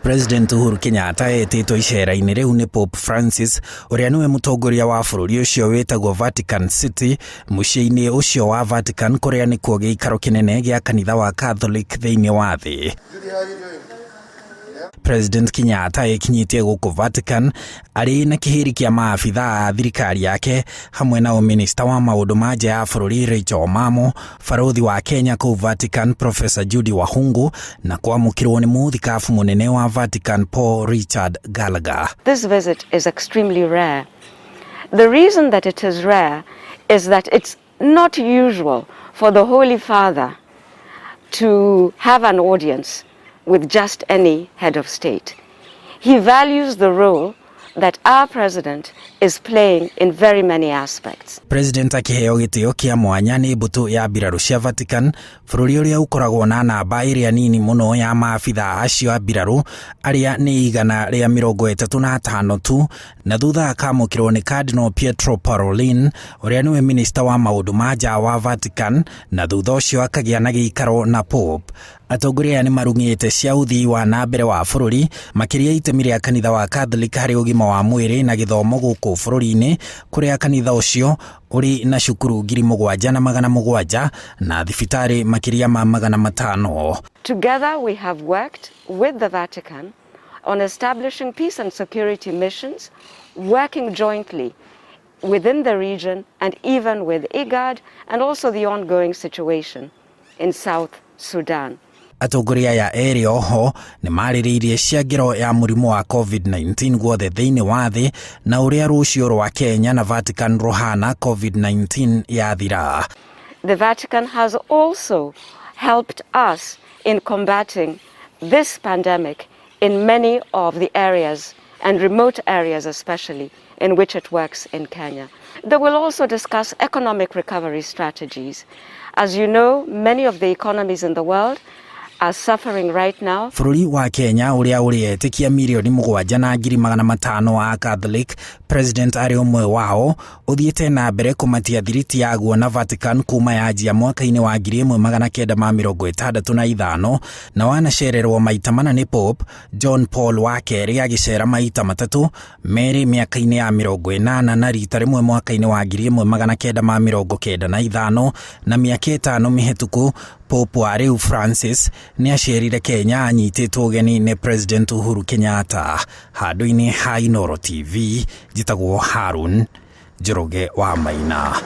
President Uhuru Kenyatta etĩtwo icera-inĩ rĩu nĩ Pope Francis ũrĩa nĩwe mũtongoria wa bũrũri ũcio wĩtagwo Vatican City, mũciĩ-inĩ ũcio wa Vatican kũrĩa nĩkuo gĩikaro kĩnene gĩa kanitha wa Catholic thĩinĩ wa thĩ. President Kenyatta ekinyĩtie gũkũ Vatican arĩ na kĩhĩri kĩa maabitha a thirikari yake hamwe nao minista wa maũndũ ma nja ya bũrũri Rachel Omamo, barũthi wa Kenya kũu Vatican Professor Judy Wahungu na kwamũkĩrwo nĩ mũthikabu mũnene wa Vatican Paul Richard Gallagher. This visit is extremely rare. The reason that it is rare is that it's not usual for the Holy Father to have an audience with just any head of state. He values the role that our president is playing in very many aspects. President akĩheo gĩtĩo kĩa mwanya nĩ mbũtũ ya mbirarũ cia Vatican, bũrũri ũrĩa ũkoragwo na namba ĩrĩa nini mũno ya maabitha acio a mbirarũ arĩa nĩ 135 tu, na thutha akamũkĩrwo nĩ Cardinal Pietro Parolin ũrĩa nĩwe minista wa maũndũ ma nja wa Vatican, na thutha ũcio akagĩa na gĩikaro na Pope. Atongoria aya nĩ marung'ĩte cia ũthii wa na mbere wa bũrũri, makĩria itemi rĩa kanitha wa Catholic harĩ ũgima wa mwĩrĩ na gĩthomo gũkũ bũrũri-inĩ, kũrĩa kanitha ũcio ũrĩ na cukuru 7,700 na thibitarĩ makĩria ma 500. Together we have worked with the Vatican on establishing peace and security missions, working jointly within the region and even with IGAD, and also the ongoing situation in South Sudan. Atongoria aya erĩ oho nĩ marĩrĩirie cia ngero ya mũrimũ wa COVID-19 guothe thĩinĩ wa thĩ na ũrĩa rũciũ rwa Kenya na Vatican rũhana COVID-19 yathira. The Vatican has also helped us in combating this pandemic in many of the areas, and remote areas especially, in which it works in Kenya. They will also discuss economic recovery strategies. As you know, many of the economies in the world are suffering right now. Bũrũri wa Kenya ũrĩa ũrĩ etĩkia 7,500,000 a Catholic, President arĩ ũmwe wao, ũthiĩte na mbere kũmatia thiriti yaguo na Vatican kuma yanjia mwaka-inĩ wa 1965 na wanacererwo maita mana nĩ Pope John Paul wa kerĩ agĩcera maita matatũ, merĩ mĩaka-inĩ ya 80 na rita rĩmwe mwaka-inĩ wa 1995, na mĩaka 5 mĩhetũku Pope wa rĩu Francis nĩ acerire Kenya anyitĩtwo ũgeni nĩ President Uhuru Kenyatta. Handũ-inĩ ha Inooro TV, njĩtagwo Harun Njoroge wa Maina.